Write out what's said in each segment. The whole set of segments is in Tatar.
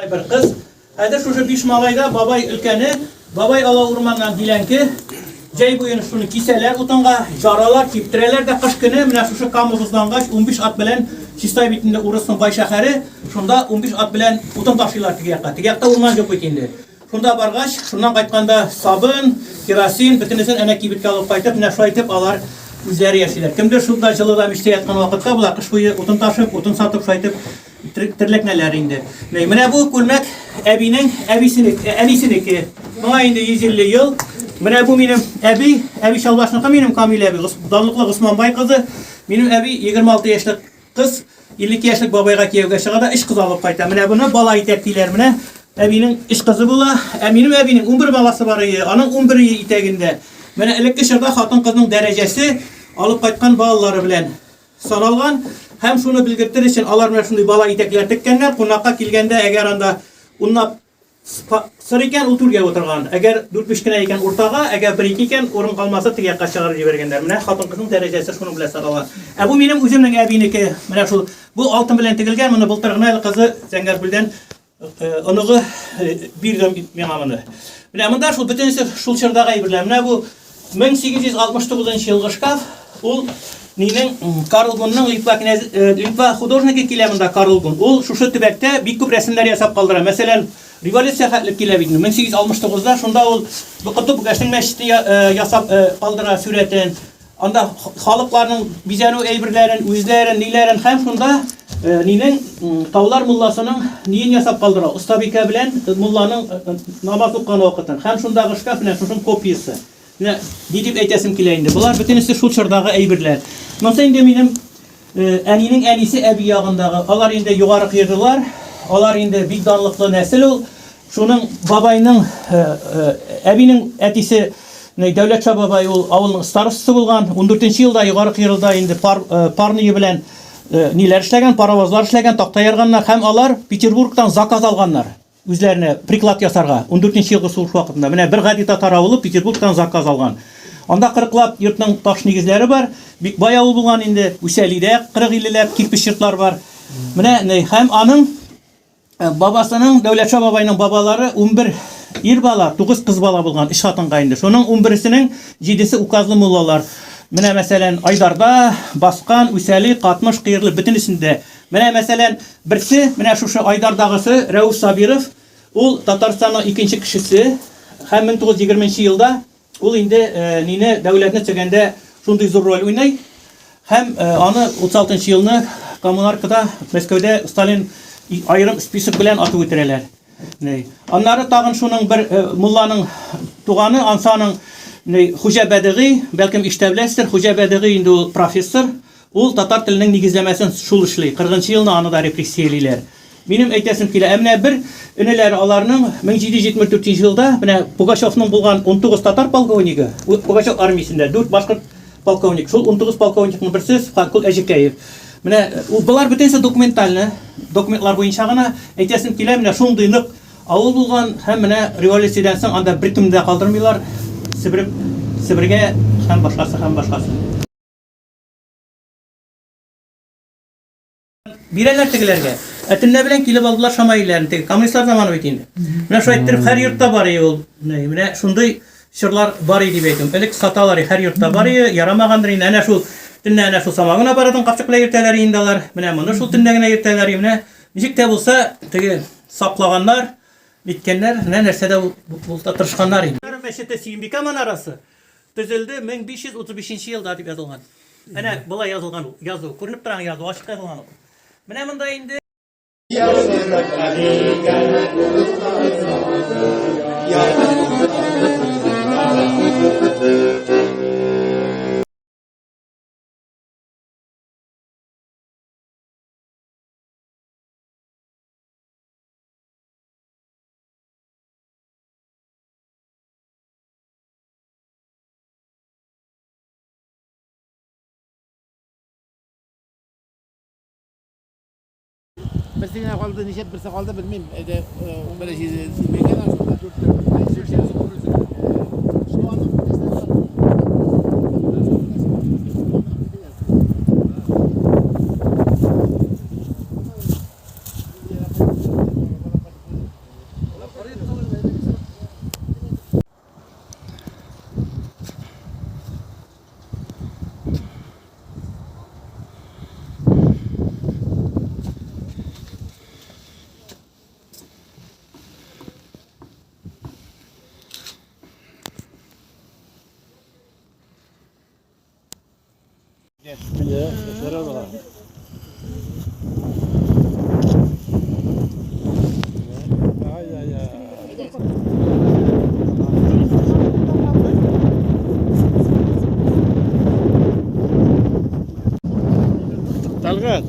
Бер кыз. Хәзер шушы биш малайда бабай өлкәне, бабай ала урманнан диләнке, җәй буен шуны кисәләр утынга, жаралар, киптерәләр дә кыш көне менә шушы Кама бозлангач 15 ат белән Чистай бит инде урысның бай шәһәре, шунда 15 ат белән утын ташыйлар теге якка. Теге якта урман юк бит инде. Шунда баргач, шуннан кайтканда сабын, керосин, бөтенесен әнә кибеткә алып кайтып, менә шулай итеп алар үзләре яшиләр. Кемдер шунда җылыда мичтә яткан вакытта болар кыш буе утын ташып, утын сатып, шулай итеп терлекнәләр инде. Менә бу күлмәк әбинең әбисенеке, әнисенеке. Моңа инде 150 ел. Менә бу минем әби, әби чалбашныкы минем Камилә әби, данлыклы Госманбай кызы. Минем әби 26 яшьлек кыз 52 яшьлек бабайга кияүгә чыга да өч кыз алып кайта. Менә буны бала итәк диләр. Менә әбинең өч кызы була. Ә минем әбинең 11 баласы бар иде. Аның 11 итәгендә. Менә элекке чорда хатын-кызның дәрәҗәсе алып кайткан балалары белән саналган. Һәм шуны белгертер өчен алар менә шундый бала итәкләр теккәннәр. Кунакка килгәндә, әгәр анда унлап Сыр икән, ул түргә утырган. Әгәр дүрт-биш кенә икән, уртага, әгәр бер-ике икән, урын калмаса, теге якка чыгарып җибәргәннәр. Менә хатын-кызның дәрәҗәсе шуның белән санала. Ә бу минем үземнең әбинеке. Менә шул. Бу алтын белән тегелгән, моны былтыр гына әле кызы Зәңгәргүлдән э, оныгы э, бирде миңа моны. Менә монда шул бөтенесе шул чордагы әйберләр. Менә бу 1869 елгы шкаф, ул нинең Карл Гунның Литва князь э, Литва художнигы килә монда Карл Гун. Ул шушы төбәктә бик күп рәсемнәр ясап калдыра. Мәсәлән, революция хәтлек килә бит. 1869-да шунда ул Котб Гәшнең мәчете э, ясап э, калдыра сурәтен. Анда халыкларның бизәнү әйберләрен, үзләрен, ниләрен һәм шунда нинең Таулар мулласының ниен ясап калдыра. Остабикә белән мулланың намаз укыган вакытын. Һәм шундагы шкаф менә шушының копиясе. Менә ни дип әйтәсем килә инде. Болар бөтенесе шул чордагы әйберләр. Монысы инде минем әнинең әнисе әби ягындагы. Алар инде югары кыйрдылар. Алар инде бик данлыклы нәсел ул. Шуның бабайның, әбинең әтисе Дәүләтша бабай ул авылның старостасы булган. 14 елда Югары Кыйрылда инде пар, парные белән ниләр эшләгән, паровозлар эшләгән, такта ярганнар һәм алар Петербургтан заказ алганнар үзләренә приклад ясарга. 14 елгы сугыш вакытында. Менә бер гади татар авылы Петербургтан заказ алган. Анда кырыклап йортның таш нигезләре бар. Бик бай авыл булган инде. Үсәлидә 40-50ләп кирпеч йортлар бар. Менә һәм аның Э, бабасының, Дәүләтша бабайның бабалары 11 ир бала, 9 кыз бала булган, өч хатынга инде. Шуның 11-сенең җидесе указлы муллалар. Менә мәсәлән, Айдарда, Баскан, Үсәли, Катмыш, Кыерлы бөтенесендә. Менә мәсәлән, берсе, менә шушы Айдардагысы Рәүф Сабиров, ул Татарстанның икенче кешесе һәм 1920 елда Ул инде э, нине дәүләтне төзегәндә шундый зур роль уйный. Һәм э, аны 36 елны коммунаркада Мәскәүдә Сталин аерым список белән атып үтерәләр. Аннары тагын шуның бер э, мулланың туганы Ансаның Хуҗа Бәдыгый, бәлкем ишетә беләсездер, Хуҗа Бәдыгый инде ул профессор, ул татар теленең нигезләмәсен шул эшли. 40 елны аны да репрессиялиләр. Минем әйтәсем килә, ә менә бер энеләре аларның 1774 елда менә Пугачевның булган 19 татар полковнигы, Пугачев армиясендә 4 башкорт полковник, шул 19 полковникның берсе Субханкул Әҗекәев. Менә ул болар бөтенесе документально, документлар буенча гына әйтәсем килә, менә шундый нык авыл булган һәм менә революциядән соң анда беркемне дә калдырмыйлар, Себереп, Себергә һәм башкасы һәм башкасы. Бирәләр тегеләргә. Ә төнлә белән килеп алдылар шамаилләрен. Теге коммунистлар заманы бит инде. Менә шулай иттереп һәр йортта бар ие ул. Менә шундый чорлар бар иде дип әйтәм. Элек саталар, һәр йортта бар ие, ярамагандыр инде. Әнә шул төнлә әнә шул самогон аппаратын капчык белән йөртәләр инде алар. Менә моны шул төнлә генә йөртәләр. Менә ничек тә булса теге саклаганнар, ниткәннәр, менә нәрсә дә булса тырышканнар инде. Мәчете Сөембикә манарасы төзелде 1535 елда дип язылган. Әнә болай язылган ул, язу. Күренеп тора язу, ачык язылган ул. Менә монда инде Берсе генә калды, ничә берсе калды, белмим. Әйдә, 11 җиде сибәгән шунда. Талгат.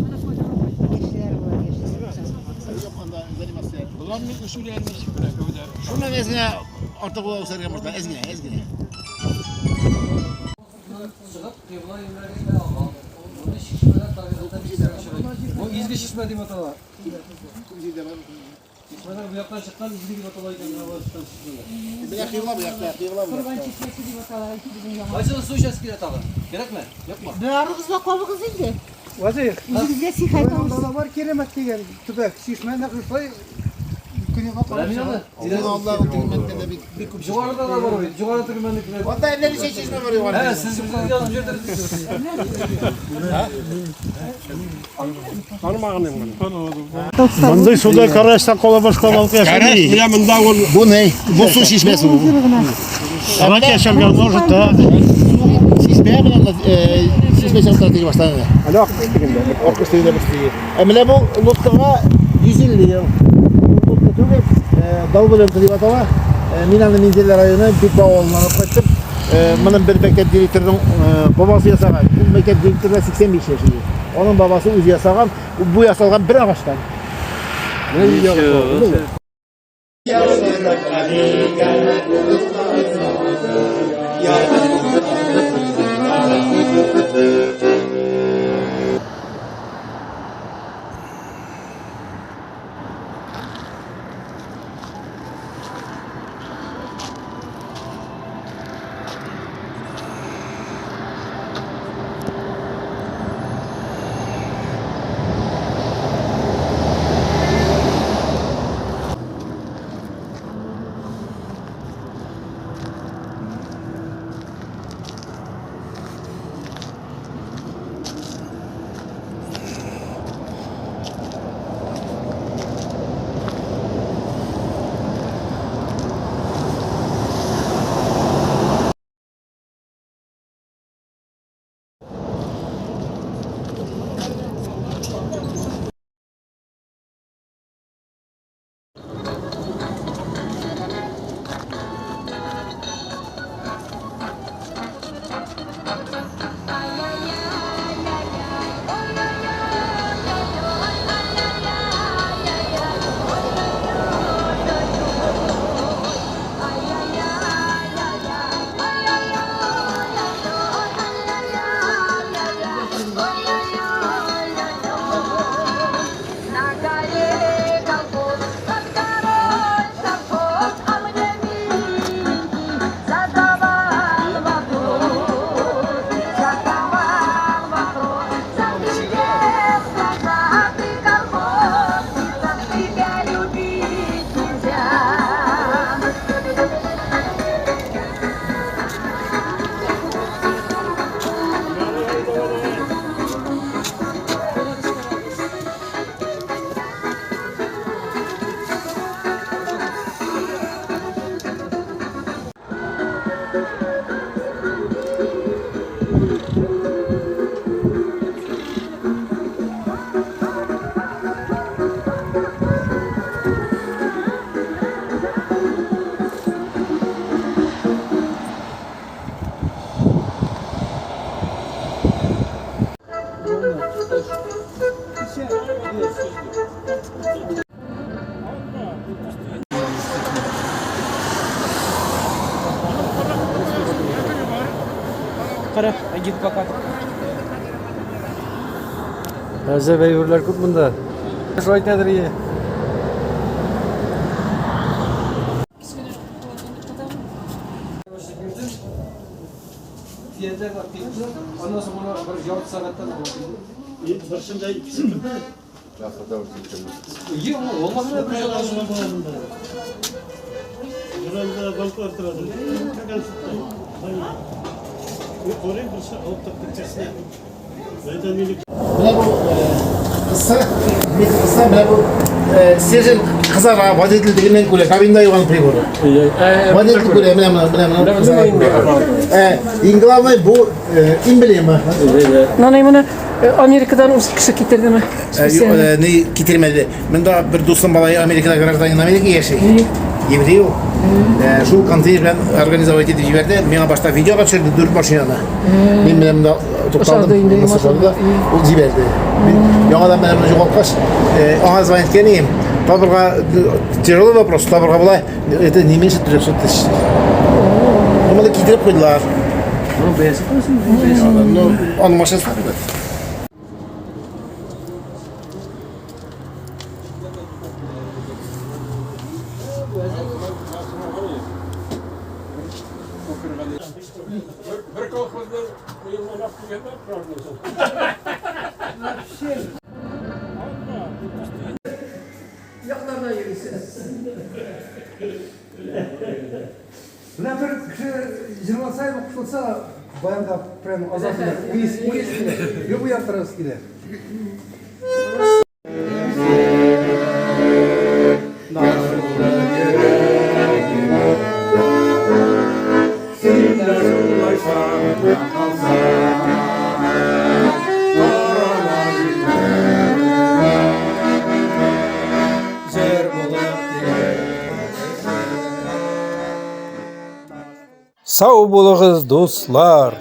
Шуннан әзгенә артык була үсәргә можно, әзгенә, әзгенә. Чыгып, кыйбла юнәлешенә алган. Мондый чишмәләр табигатьтә бик сирәк очрый. Бу изге чишмә дип атала. Чишмәләр бу яктан чыккан изге дип атала икән менә бу чыккан чишмәләр. Менә кыйбла бу якта, кыйбла бу Корбан якта. чишмәсе дип атала ике безнең яңа. Кайсыгыз су эчәсе килә тагын? Кирәкме? Юкмы? Барыгыз да кабыгыз инде. Вазыйх. Үзегезгә сихәт алырсыз. Анда бар Кирәмәт дигән төбәк. Чишмә нәкъ шулай көньякка Менә карап мин аны. Авыл алла тегермәндә дә бик бик күп чишмә. Югарыда да бар бит. Югары тегермәннекеләр. Анда әллә ничә чишмә бар югарыда. Ә, сез безгә язып җибәрдегез. Мондый суда караштан кала башка балык яшәми. Менә монда ул Бу ни? Бу су чишмәсе бу. Рак яшәлгән может, да. Чишмә белән чишмә чыгып теге баштан. Әле аккош дигәндә. Аккош дигәндә бер теге. Ә менә бу лодкага 150 ел. Бу лодка түгел, Долболенко дип атала. Мин аны Минзәлә районы Бикбау авылыннан алып кайттым. Моны бер мәктәп директорының бабасы ясаган. Ул мәктәп директорына 85 яшь иде. Аның бабасы үзе ясаган. Бу ясалган бер агачтан. На горе колхоз, под горой совхоз, а мне миленький задавал вопрос, задавал вопрос. Сам ты девка, ты колхозница, тебя любить нельзя. Кара, агитплакат. Әзәп әйберләр күп монда. Шулай итәдер ие. Аннан соң моны бер ярты сәгатьтән алып Берсендә икесе килде. Ие, ул алмады бер Берәүдә балкар торады. Кергән сүттә. Карыйм, берсе алып тыкты кесәсенә. Әйтә мине Менә бу кысса, бик кысса, менә бу стержень кызара, водитель дигәннән күрә, кабинда юган приборы. Водитель күрә, менә менә менә менә кызара күрә. Иң главный бу эмблема. Нанай моны Америкадан үз кеше китердеме? Специально. Не китермәде. Монда бер дустым малае Америкада гражданин Америка яши. Еврей ул. Шул контейнер белән организовать итеп җибәрде. Миңа башта видеога төшерде дүрт машинаны. Мин менә монда тукталдым. Ошады инде, Монысы ошады да, ул җибәрде. Мин яңадан менә моны югалткач, аңа звонить иткән идем. Табырга тяжелый вопрос, табырга була. Это не меньше 300 тысяч. Ну, моны китереп куйдылар. Моның бәясе кайсы? Ну, аның машинасы бар. Бер колхозда уйлап килгәндә прогнозы. Якларда йөрисез. Менә бер кеше җырласа, кушылса, баянда прям азат уйнас, уйнас килә. Юк уяттырасы килә. Сау булыгыз, дуслар!